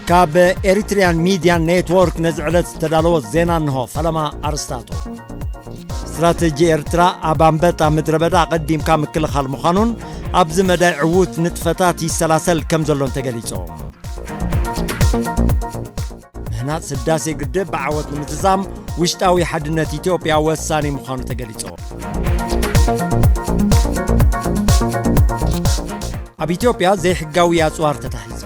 ካብ ኤሪትሪያን ሚድያን ኔትወርክ ነዚ ዕለት ዝተዳለወ ዜና እንሆ። ፈለማ ኣርስታቱ። ስትራተጂ ኤርትራ ኣብ ኣንበጣ ምድረ በዳ ኣቐዲምካ ምክልኻል ምዃኑን ኣብዚ መዳይ ዕዉት ንጥፈታት ይሰላሰል ከም ዘሎን ተገሊጹ። ምህናጽ ህዳሴ ግድብ ብዓወት ንምዝዛም ውሽጣዊ ሓድነት ኢትዮጵያ ወሳኒ ምዃኑ ተገሊጹ። ኣብ ኢትዮጵያ ዘይሕጋዊ ኣጽዋር ተታሒዙ።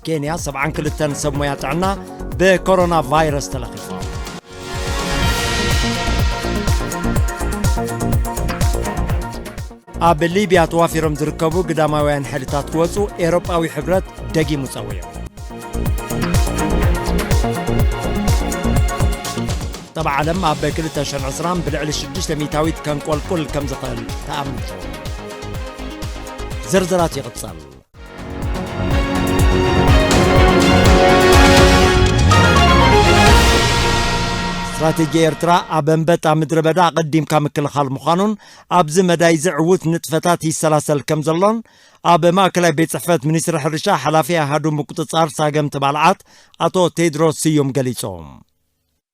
ኬንያ ሰብዓን ክልተን ሰብ ሞያ ጥዕና ብኮሮና ቫይረስ ተለኺፎም። ኣብ ሊብያ ተዋፊሮም ዝርከቡ ግዳማውያን ሓይልታት ክወጹ ኤውሮጳዊ ሕብረት ደጊሙ ጸዊዑ። ጸባ ዓለም ኣብ ክልተ ሽሕን ዕስራን ብልዕሊ ሽዱሽተ ሚእታዊት ከንቆልቁል ከም ዝኽእል ተኣሚቱ። ዝርዝራት ይቕጸል። ስትራተጂ ኤርትራ ኣብ ኣንበጣ ምድረ በዳ ኣቐዲምካ ምክልኻል ምዃኑን ኣብዚ መዳይ ዝዕውት ንጥፈታት ይሰላሰል ከም ዘሎን ኣብ ማእከላይ ቤት ጽሕፈት ሚኒስትሪ ሕርሻ ሓላፊ ኣሃዱ ምቁጽጻር ሳገምቲ ባልዓት ኣቶ ቴድሮስ ስዩም ገሊጾም።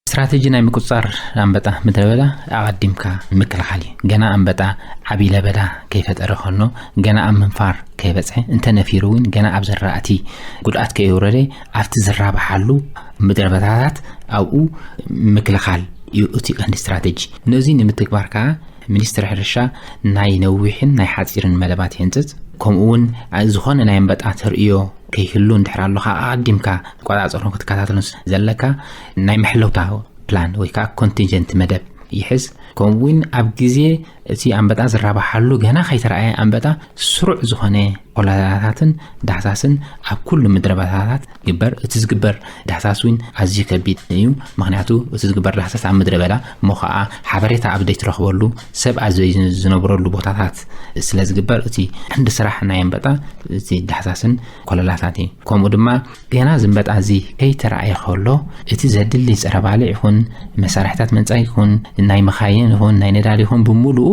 ስትራተጂ ናይ ምቁጽጻር ኣንበጣ ምድረ በዳ ኣቐዲምካ ምክልኻል እዩ። ገና ኣንበጣ ዓቢ ለበዳ ከይፈጠረ ከሎ፣ ገና ኣብ ምንፋር ከይበጽሐ፣ እንተነፊሩ እውን ገና ኣብ ዘራእቲ ጉድኣት ከየውረደ፣ ኣብቲ ዝራብሓሉ ምድረ በዳታት ኣብኡ ምክልኻል እዩ እቲ ቀንዲ ስትራተጂ። ነዚ ንምትግባር ከኣ ሚኒስትሪ ሕርሻ ናይ ነዊሕን ናይ ሓጺርን መደባት የንጽጽ። ከምኡ እውን ዝኾነ ናይ ኣንበጣ ተርእዮ ከይህሉ እንድሕር ኣሎ ከኣ ኣቐዲምካ ክትቆጻጸሮን ክትከታተሎን ዘለካ ናይ መሕለውታ ፕላን ወይ ከኣ ኮንቲንጀንት መደብ ይሕዝ። ከምኡ እውን ኣብ ግዜ እቲ ኣንበጣ ዝራባሓሉ ገና ከይተረኣየ ኣንበጣ ስሩዕ ዝኾነ ቆላላታትን ዳህሳስን ኣብ ኩሉ ምድረ በዳታት ግበር። እቲ ዝግበር ዳህሳስ እውን ኣዝዩ ከቢድ እዩ። ምኽንያቱ እቲ ዝግበር ዳህሳስ ኣብ ምድረ በዳ እሞ ኸዓ ሓበሬታ ኣብ ዘይትረኽበሉ ሰብ ኣዝዩ ዝነብረሉ ቦታታት ስለ ዝግበር እቲ ቀንዲ ስራሕ ናይ ኣንበጣ እቲ ዳህሳስን ኮለላታት እዩ። ከምኡ ድማ ገና ዝንበጣ እዚ ከይተረኣየ ከሎ እቲ ዘድሊ ጸረ ባልዕ ይኹን መሳርሕታት መንጻይ ይኹን ናይ መኻይን ይኹን ናይ ነዳዲ ይኹን ብምሉኡ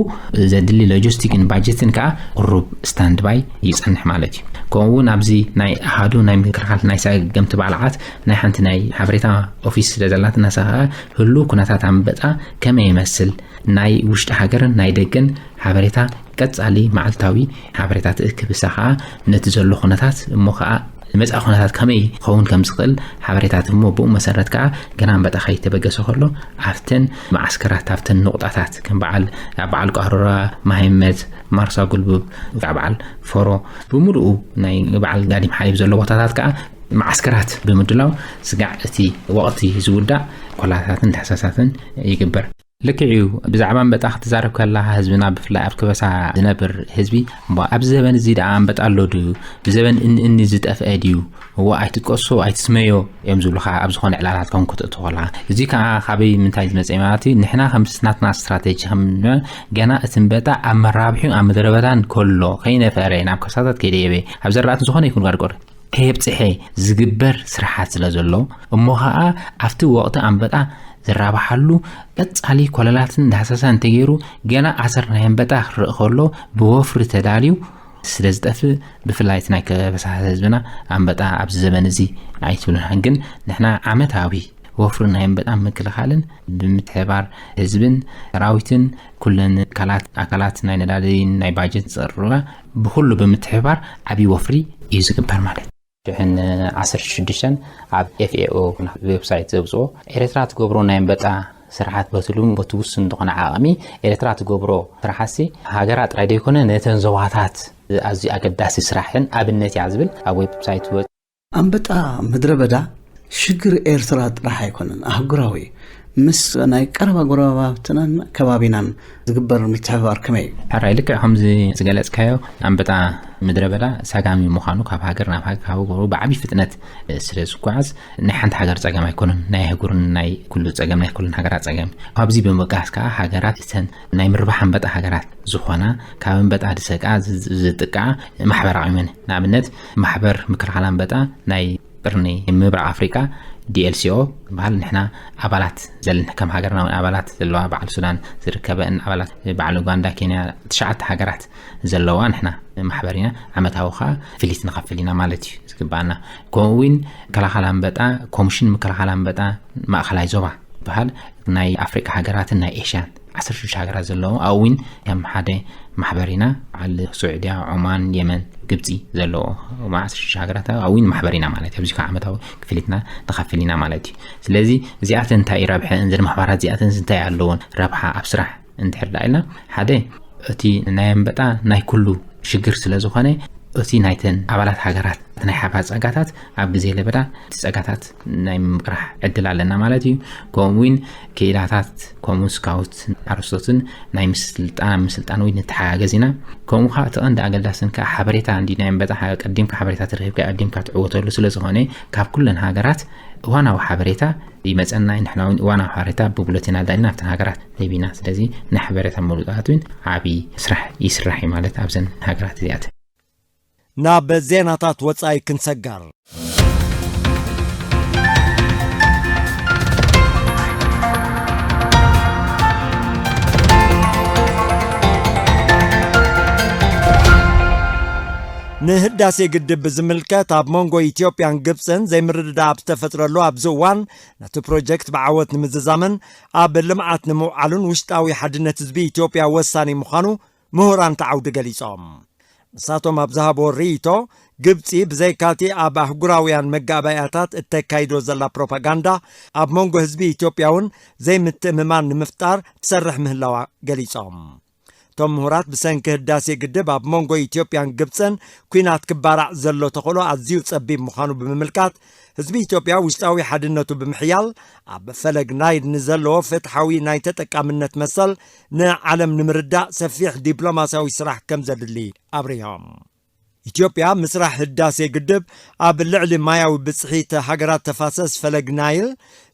ዘድሊ ሎጂስቲክን ባጀትን ከኣ ቁሩብ ስታንድ ባይ ይጸንሕ ማለት እዩ። ከምኡ እውን ኣብዚ ናይ ኣሃዱ ናይ ምክልኻል ናይ ሰገምቲ ባልዓት ናይ ሓንቲ ናይ ሓበሬታ ኦፊስ ስለ ዘላትና ንሳ ከኣ ህሉው ኩነታት ኣንበጣ ከመይ ይመስል ናይ ውሽጢ ሃገርን ናይ ደገን ሓበሬታ ቀጻሊ መዓልታዊ ሓበሬታ ትእክብ። እሳ ከኣ ነቲ ዘሎ ኩነታት እሞ ከኣ መጻኢ ኩነታት ከመይ ክኸውን ከም ዝኽእል ሓበሬታት እሞ ብኡ መሰረት ከኣ ገና ኣንበጣ ከይተበገሰ ከሎ ኣብተን መዓስከራት ኣብተን ንቑጣታት ከም በዓል ኣብ በዓል ቋሮራ፣ ማህመት፣ ማርሳ ጉልቡብ፣ ኣብ በዓል ፎሮ ብምሉኡ ናይ በዓል ጋዲም ሓሊብ ዘሎ ቦታታት ከኣ መዓስከራት ብምድላው ስጋዕ እቲ ወቕቲ ዝውዳእ ኮላታትን ዳህሳሳትን ይግበር። ልክዕ እዩ። ብዛዕባ ኣንበጣ ክትዛረብ ከለኻ ህዝብና ብፍላይ ኣብ ከበሳ ዝነብር ህዝቢ እሞ ኣብዚ ዘበን እዚ ደኣ ኣንበጣ ኣሎ ድዩ? ብዘበን እኒ እኒ ዝጠፍአ ድዩ? እዋ ኣይትጥቀሶ ኣይትስመዮ እዮም ዝብሉኻ ኣብ ዝኾነ ዕላላት ከም ክትእቱ ከለኻ። እዚ ከኣ ካበይ ምንታይ ዝመጸ እዩ ማለት እዩ? ንሕና ከም ናትና ስትራተጂ ከም ገና እቲ ኣንበጣ ኣብ መራብሒ ኣብ ምድረ በዳ እንከሎ ከይነፈረ ናብ ከበሳታት ከይደየበ ኣብ ዘራእቲ ዝኾነ ይኹን ጓድጓድ ከየብጽሐ ዝግበር ስራሓት ስለ ዘሎ እሞ ኸኣ ኣብቲ ወቕቲ ኣንበጣ ዝራባሓሉ ቀጻሊ ኮለላትን ዳህሳሳን እንተገይሩ ገና ኣሰር ናይ ኣንበጣ ክረእ ከሎ ብወፍሪ ተዳልዩ ስለ ዝጠፍእ ብፍላይ እቲ ናይ ከበሳ ህዝብና ኣንበጣ ኣብዚ ዘበን እዚ ኣይትብሉና። ግን ንሕና ዓመታዊ ወፍሪ ናይ ኣንበጣ ምክልኻልን ብምትሕባር ህዝብን ሰራዊትን ኩለን ካላት ኣካላት ናይ ነዳዲን ናይ ባጀት ዝጸርሩና ብኹሉ ብምትሕባር ዓብዪ ወፍሪ እዩ ዝግበር ማለት እዩ። ሽሕን ዓሰርተ ሽዱሽተን ኣብ ኤፍ ኤ ኦ ዌብሳይት ዘውፅኦ ኤርትራ ትገብሮ ናይ ኣንበጣ ስራሓት በትሉም በቲ ውሱን ዝኾነ ዓቕሚ ኤርትራ ትገብሮ ስራሓትሲ ሃገራ ጥራይ ዘይኮነ ነተን ዞባታት ኣዝዩ ኣገዳሲ ስራሕን ኣብነት እያ ዝብል ኣብ ዌብሳይት ወ- ኣንበጣ ምድረ በዳ ሽግር ኤርትራ ጥራሕ ኣይኮነን፣ ኣህጉራዊ እዩ። ምስ ናይ ቀረባ ጎረባብትናን ከባቢናን ዝግበር ምትሕብባር ከመይ እዩ? ሕራይ ልክዕ ከምዚ ዝገለጽካዮ ኣንበጣ ምድረ በዳ ሳጋሚ ምዃኑ ካብ ሃገር ናብ ሃገር ካብ ጎረባብቲ ብዓቢ ፍጥነት ስለ ዝጓዓዝ ናይ ሓንቲ ሃገር ጸገም ኣይኮነን፣ ናይ ኣህጉርን ናይ ኩሉ ጸገም ናይ ኩለን ሃገራት ጸገም። ካብዚ ብምብጋስ ከኣ ሃገራት እተን ናይ ምርባሕ ኣንበጣ ሃገራት ዝኾና ካብ ኣንበጣ ዝሰቃ ዝጥቀዓ ማሕበር ኣቑመን ንኣብነት ማሕበር ምክልኻል ኣንበጣ ናይ ቅርኒ ምብራቕ ኣፍሪቃ ዲ ኤል ሲ ኦ ዝበሃል ንሕና ኣባላት ዘለን ከም ሃገርና እውን ኣባላት ዘለዋ በዓል ሱዳን ዝርከበን ኣባላት በዓል ኡጋንዳ፣ ኬንያ፣ ትሽዓተ ሃገራት ዘለዋ ንሕና ማሕበር ኢና። ዓመታዊ ከዓ ክፍሊት ንኸፍል ኢና ማለት እዩ ዝግባኣና። ከምኡ እውን ምክልኻል ኣንበጣ፣ ኮሚሽን ምክልኻል ኣንበጣ ማእኸላይ ዞባ ዝበሃል ናይ ኣፍሪቃ ሃገራትን ናይ ኤሽያን ዓሰርተ ሽዱሽተ ሃገራት ዘለዎ ኣብኡ እውን ከም ሓደ ማሕበር ኢና። በዓል ስዑድያ፣ ዖማን፣ የመን፣ ግብፂ ዘለዎ ዓሰርተ ሽዱሽተ ሃገራት ኣብኡ እውን ማሕበር ኢና ማለት እዩ። ኣብዚ ከዓ ዓመታዊ ክፍሊትና ንኸፍል ኢና ማለት እዩ። ስለዚ እዚኣተን እንታይ እዩ ረብሐን፣ እዘን ማሕበራት እዚኣተን እንታይ ኣለዎን ረብሓ ኣብ ስራሕ እንድሕር ደኣ ኢልና፣ ሓደ እቲ ናይ ኣንበጣ ናይ ኩሉ ሽግር ስለ ዝኾነ፣ እቲ ናይተን ኣባላት ሃገራት ናይ ሓባር ጸጋታት ኣብ ግዜ ለበዳ እቲ ጸጋታት ናይ ምቅራሕ ዕድል ኣለና ማለት እዩ። ከምኡ እውን ክኢላታት ከምኡ ስካውት ሓረስቶትን ናይ ምስልጣን ኣብ ምስልጣን እውን ንተሓጋገዝ ኢና። ከምኡ ከዓ እቲ ቀንዲ ኣገዳስን ከዓ ሓበሬታ እንዲ ናይ ኣንበጣ ሓ- ቀዲምካ ሓበሬታ ተረኺብካ ቀዲምካ ትዕወተሉ ስለ ዝኾነ ካብ ኩለን ሃገራት እዋናዊ ሓበሬታ ይመጸና እዩ። ንሕና እውን እዋናዊ ሓበሬታ ብብሎቲና ዳልና ኣብተን ሃገራት ነቢና። ስለዚ ናይ ሓበሬታ ምሉጣት እውን ዓቢ ስራሕ ይስራሕ እዩ ማለት ኣብዘን ሃገራት እዚኣተን። ናብ ዜናታት ወጻኢ ክንሰገር። ንህዳሴ ግድብ ብዝምልከት ኣብ መንጎ ኢትዮጵያን ግብፅን ዘይምርድዳእ ኣብ ዝተፈጥረሉ ኣብዚ እዋን፣ ነቲ ፕሮጀክት ብዓወት ንምዝዛምን ኣብ ልምዓት ንምውዓሉን ውሽጣዊ ሓድነት ህዝቢ ኢትዮጵያ ወሳኒ ምዃኑ ምሁራን እቲ ዓውዲ ገሊጾም። ንሳቶም ኣብ ዝሃብዎ ርእይቶ፣ ግብጺ ብዘይካቲ ኣብ ኣህጉራውያን መጋባእያታት እተካይዶ ዘላ ፕሮፓጋንዳ፣ ኣብ መንጎ ህዝቢ ኢትዮጵያ እውን ዘይምትእምማን ንምፍጣር ትሰርሕ ምህላዋ ገሊጾም። እቶም ምሁራት ብሰንኪ ህዳሴ ግድብ ኣብ መንጎ ኢትዮጵያን ግብጽን ኲናት ክባራዕ ዘሎ ተኽእሎ ኣዝዩ ጸቢብ ምዃኑ ብምምልካት፣ ህዝቢ ኢትዮጵያ ውሽጣዊ ሓድነቱ ብምሕያል ኣብ ፈለግ ናይል ንዘለዎ ፍትሓዊ ናይ ተጠቃምነት መሰል ንዓለም ንምርዳእ ሰፊሕ ዲፕሎማስያዊ ስራሕ ከም ዘድሊ ኣብሪሆም። ኢትዮጵያ ምስራሕ ህዳሴ ግድብ ኣብ ልዕሊ ማያዊ ብጽሒት ሃገራት ተፋሰስ ፈለግ ናይል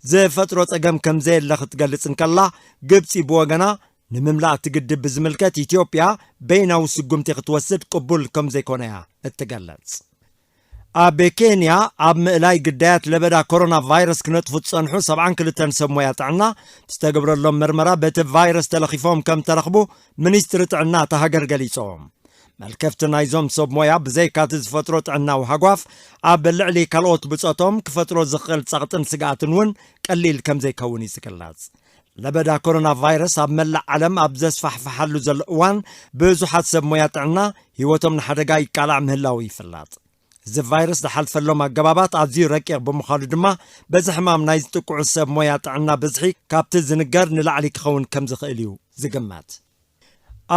ዝፈጥሮ ጸገም ከም ዘየለ ክትገልጽ እንከላ፣ ግብጺ ብወገና ንምምላእ እቲ ግድብ ብዝምልከት ኢትዮጵያ በይናዊ ስጉምቲ ክትወስድ ቅቡል ከም ዘይኮነ እያ እትገልጽ። ኣብ ኬንያ ኣብ ምእላይ ግዳያት ለበዳ ኮሮና ቫይረስ ክነጥፉ ዝጸንሑ ሰብዓን ክልተን ሰብ ሞያ ጥዕና ዝተገብረሎም መርመራ በቲ ቫይረስ ተለኺፎም ከም ተረኽቡ ሚኒስትሪ ጥዕና እታ ሃገር ገሊጹ። መልከፍቲ ናይዞም ሰብ ሞያ ብዘይካቲ ዝፈጥሮ ጥዕናዊ ሃጓፍ ኣብ ልዕሊ ካልኦት ብጾቶም ክፈጥሮ ዝኽእል ጸቕጥን ስግኣትን እውን ቀሊል ከም ዘይከውን እዩ ዝግለጽ። ለበዳ ኮሮና ቫይረስ ኣብ መላእ ዓለም ኣብ ዘስፋሕፍሓሉ ዘሎ እዋን ብዙሓት ሰብ ሞያ ጥዕና ህይወቶም ንሓደጋ ይቃላዕ ምህላው ይፍለጥ። እዚ ቫይረስ ዝሓልፈሎም ኣገባባት ኣዝዩ ረቂቕ ብምዃኑ ድማ በዚ ሕማም ናይ ዝጥቅዑ ሰብ ሞያ ጥዕና ብዝሒ ካብቲ ዝንገር ንላዕሊ ክኸውን ከም ዝኽእል እዩ ዝግመት።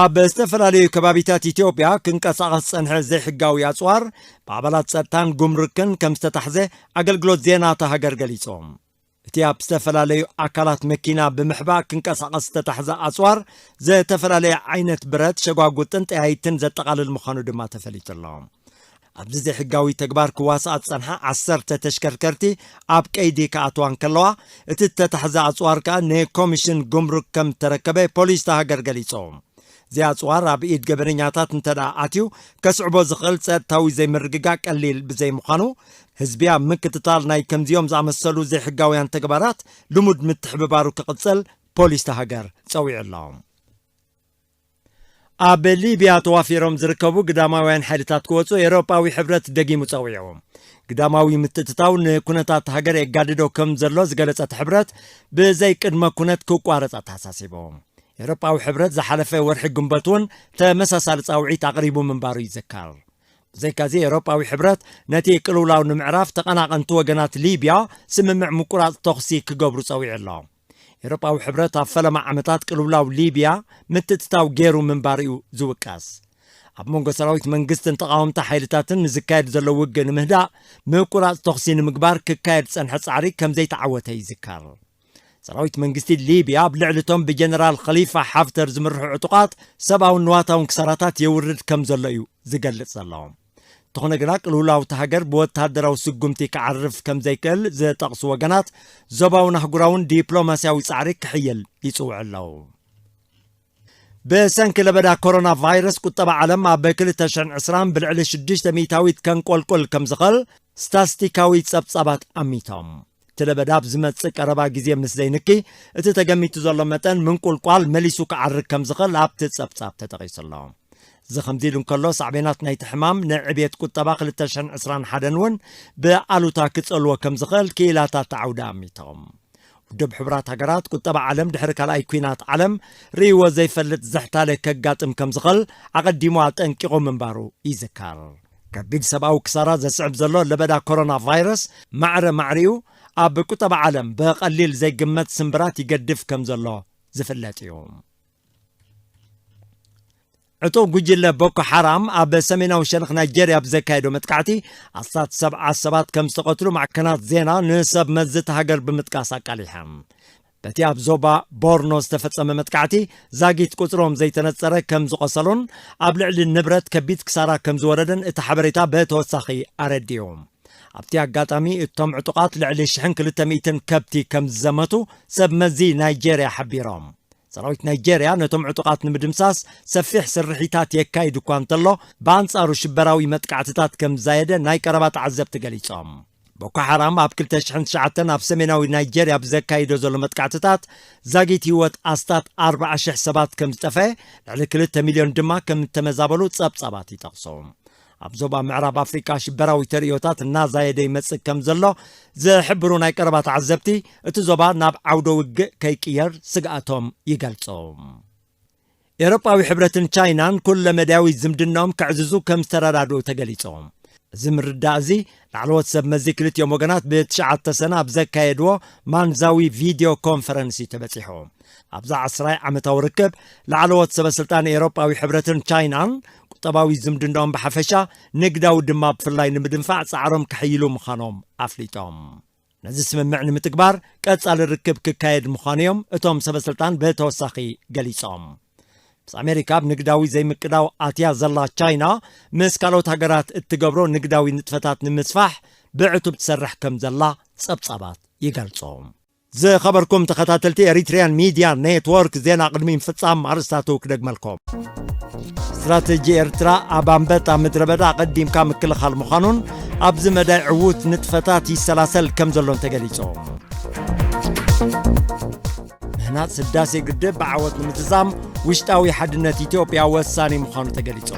ኣብ ዝተፈላለዩ ከባቢታት ኢትዮጵያ ክንቀሳቐስ ዝጸንሐ ዘይሕጋዊ ኣጽዋር ብኣባላት ጸጥታን ጉምሩክን ከም ዝተታሕዘ ኣገልግሎት ዜና እታ ሃገር ገሊጹ። እቲ ኣብ ዝተፈላለዩ ኣካላት መኪና ብምሕባእ ክንቀሳቐስ ዝተታሕዘ ኣጽዋር ዝተፈላለየ ዓይነት ብረት፣ ሸጓጉጥን ጠያይትን ዘጠቓልል ምዃኑ ድማ ተፈሊጡ ኣሎ። ኣብዚ ዘይሕጋዊ ተግባር ክዋስኣ ዝጸንሓ ዓሰርተ ተሽከርከርቲ ኣብ ቀይዲ ክኣትዋ እንከለዋ፣ እቲ እተታሕዘ ኣጽዋር ከኣ ንኮሚሽን ጉምሩክ ከም እተረከበ ፖሊስ እታ ሃገር ገሊጹ። እዚ ኣጽዋር ኣብ ኢድ ገበነኛታት እንተ ደኣ ኣትዩ፣ ከስዕቦ ዝኽእል ጸጥታዊ ዘይምርግጋእ ቀሊል ብዘይምዃኑ፣ ህዝቢ ኣብ ምክትታል ናይ ከምዚኦም ዝኣመሰሉ ዘይሕጋውያን ተግባራት ልሙድ ምትሕብባሩ ክቕጽል ፖሊስ እታ ሃገር ጸዊዑ ኣሎ። ኣብ ሊብያ ተዋፊሮም ዝርከቡ ግዳማውያን ሓይልታት ክወጹ ኤውሮጳዊ ሕብረት ደጊሙ ጸዊዑ። ግዳማዊ ምትእትታው ንኩነታት ሃገር የጋድዶ ከም ዘሎ ዝገለጸ እቲ ሕብረት፣ ብዘይ ቅድመ ኩነት ክቋረጽ ኣተሓሳሲቡ። ኤውሮጳዊ ሕብረት ዝሓለፈ ወርሒ ግንቦት እውን ተመሳሳሊ ጻውዒት ኣቕሪቡ ምንባሩ ይዝከር። ብዘይካዚ ኤውሮጳዊ ሕብረት ነቲ ቅልውላው ንምዕራፍ ተቐናቐንቲ ወገናት ሊብያ ስምምዕ ምቁራጽ ተኹሲ ክገብሩ ጸዊዑ ኣሎ። ኤውሮጳዊ ሕብረት ኣብ ፈለማ ዓመታት ቅልውላው ሊብያ ምትእትታው ገይሩ ምንባሩ እዩ ዝውቀስ። ኣብ መንጎ ሰራዊት መንግስትን ተቓወምቲ ሓይልታትን ንዝካየድ ዘሎ ውግእ ንምህዳእ ምቁራጽ ተኹሲ ንምግባር ክካየድ ዝጸንሐ ጻዕሪ ከም ዘይተዓወተ ይዝከር። ሰራዊት መንግስቲ ሊብያ ኣብ ልዕሊ እቶም ብጀነራል ኸሊፋ ሓፍተር ዝምርሑ ዕጡቓት ሰብኣውን ንዋታውን ክሳራታት የውርድ ከም ዘሎ እዩ ዝገልጽ ዘሎ። እንተኾነ ግና ቅልውላው እታ ሃገር ብወተሃደራዊ ስጉምቲ ክዓርፍ ከም ዘይክእል ዝጠቕሱ ወገናት፣ ዞባውን ኣህጉራውን ዲፕሎማስያዊ ጻዕሪ ክሕይል ይጽውዑ ኣለዉ። ብሰንኪ ለበዳ ኮሮና ቫይረስ ቁጠባ ዓለም ኣብ ክልተ ሽሕን ዕስራን ብልዕሊ ሽዱሽተ ሚእታዊት ከንቆልቁል ከም ዝኽእል ስታስቲካዊ ጸብጻባት ኣሚቶም። እቲ ለበዳ ኣብ ዝመጽእ ቀረባ ግዜ ምስ ዘይንኪ፣ እቲ ተገሚቱ ዘሎ መጠን ምንቁልቋል መሊሱ ክዓርግ ከም ዝኽእል ኣብቲ ጸብጻብ ተጠቒሱ ኣሎ። እዚ ከምዚ ኢሉ እንከሎ፣ ሳዕቤናት ናይቲ ሕማም ንዕብየት ቁጠባ ክልተ ሽሕን ዕስራን ሓደን እውን ብኣሉታ ክጸልዎ ከም ዝኽእል ክኢላታት ዓውዲ ኣሚቶም። ውድብ ሕቡራት ሃገራት፣ ቁጠባ ዓለም ድሕሪ ካልኣይ ኲናት ዓለም ርእይዎ ዘይፈልጥ ዘሕታለ ከጋጥም ከም ዝኽእል ኣቐዲሙ ኣጠንቂቑ ምንባሩ ይዝከር። ከቢድ ሰብኣዊ ክሳራ ዘስዕብ ዘሎ ለበዳ ኮሮና ቫይረስ ማዕረ ማዕሪኡ ኣብ ቁጠባ ዓለም ብቐሊል ዘይግመት ስምብራት ይገድፍ ከም ዘሎ ዝፍለጥ እዩ። ዕጡቕ ጉጅለ ቦኮ ሓራም ኣብ ሰሜናዊ ሸነኽ ናይጀርያ ብዘካየዶ መጥቃዕቲ ኣስታት ሰብዓ ሰባት ከም ዝተቐትሉ ማዕከናት ዜና ንሰብ መዚ እቲ ሃገር ብምጥቃስ ኣቃሊሐን። በቲ ኣብ ዞባ ቦርኖ ዝተፈጸመ መጥቃዕቲ ዛጊት ቁጽሮም ዘይተነጸረ ከም ዝቖሰሉን ኣብ ልዕሊ ንብረት ከቢድ ክሳራ ከም ዝወረደን እቲ ሓበሬታ ብተወሳኺ ኣረዲኡ። ኣብቲ ኣጋጣሚ እቶም ዕጡቓት ልዕሊ ሽሕን ክልተ ሚእትን ከብቲ ከም ዝዘመቱ ሰብ መዚ ናይጀርያ ሓቢሮም። ሰራዊት ናይጀርያ ነቶም ዕጡቓት ንምድምሳስ ሰፊሕ ስርሒታት የካይድ እኳ እንተሎ፣ ብኣንጻሩ ሽበራዊ መጥቃዕትታት ከም ዝዛየደ ናይ ቀረባ ተዓዘብቲ ገሊጾም። ቦኮ ሓራም ኣብ ክልተ ሽሕን ትሽዓተን ኣብ ሰሜናዊ ናይጀርያ ብዘካይዶ ዘሎ መጥቃዕትታት ዛጊት ህይወት ኣስታት ኣርባዓ ሽሕ ሰባት ከም ዝጠፍአ፣ ልዕሊ ክልተ ሚልዮን ድማ ከም እተመዛበሉ ጸብጻባት ይጠቕሱ። ኣብ ዞባ ምዕራብ ኣፍሪቃ ሽበራዊ ተርእዮታት እናዛየደ ይመጽእ ከም ዘሎ ዝሕብሩ ናይ ቀረባ ተዓዘብቲ፣ እቲ ዞባ ናብ ዓውደ ውግእ ከይቅየር ስግኣቶም ይገልጹ። ኤውሮጳዊ ሕብረትን ቻይናን ኩለ መዳያዊ ዝምድናኦም ከዕዝዙ ከም ዝተረዳድኡ ተገሊጹ። እዚ ምርዳእ እዚ ላዕለዎት ሰብ መዚ ክልቲኦም ወገናት ብትሽዓተ ሰነ ኣብ ዘካየድዎ ማንዛዊ ቪድዮ ኮንፈረንስ እዩ ተበጺሑ። ኣብዛ ዓስራይ ዓመታዊ ርክብ ላዕለዎት ሰበ ስልጣን ኤውሮጳዊ ሕብረትን ቻይናን ቁጠባዊ ዝምድናኦም ብሓፈሻ፣ ንግዳዊ ድማ ብፍላይ ንምድንፋዕ ጻዕሮም ከሕይሉ ምዃኖም ኣፍሊጦም። ነዚ ስምምዕ ንምትግባር ቀጻሊ ርክብ ክካየድ ምዃኑ እዮም እቶም ሰበ ስልጣን ብተወሳኺ ገሊጾም። ምስ ኣሜሪካ ኣብ ንግዳዊ ዘይምቅዳው ኣትያ ዘላ ቻይና፣ ምስ ካልኦት ሃገራት እትገብሮ ንግዳዊ ንጥፈታት ንምስፋሕ ብዕቱብ ትሰርሕ ከም ዘላ ጸብጻባት ይገልጹ። ዝኸበርኩም ተኸታተልቲ ኤሪትሪያን ሚድያ ኔትወርክ፣ ዜና ቅድሚ ምፍጻም ኣርእስታቱ ክደግመልኩም። ስትራተጂ ኤርትራ ኣብ ኣንበጣ ምድረ በዳ ኣቐዲምካ ምክልኻል ምዃኑን ኣብዚ መዳይ ዕዉት ንጥፈታት ይሰላሰል ከም ዘሎን ተገሊጹ። ምህናጽ ህዳሴ ግድብ ብዓወት ንምዝዛም ውሽጣዊ ሓድነት ኢትዮጵያ ወሳኒ ምዃኑ ተገሊጹ።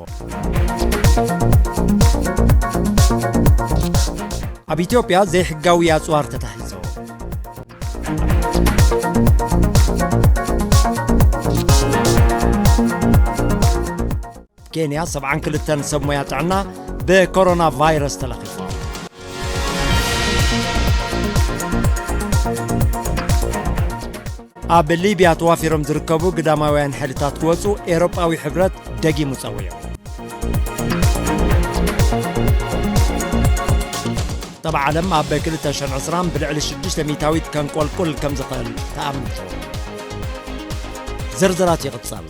ኣብ ኢትዮጵያ ዘይሕጋዊ ኣጽዋር ተታሒዙ። ኬንያ፣ ሰብዓን ክልተን ሰብ ሞያ ጥዕና ብኮሮና ቫይረስ ተለኺፎም። ኣብ ሊብያ ተዋፊሮም ዝርከቡ ግዳማውያን ሓይልታት ክወጹ ኤውሮጳዊ ሕብረት ደጊሙ ጸዊዑ። ቁጠባ ዓለም ኣብ ክልተ ሽሕን ዕስራን ብልዕሊ ሽዱሽተ ሚእታዊት ከንቆልቁል ከም ዝኽእል ተኣሚቱ። ዝርዝራት ይቕጸል።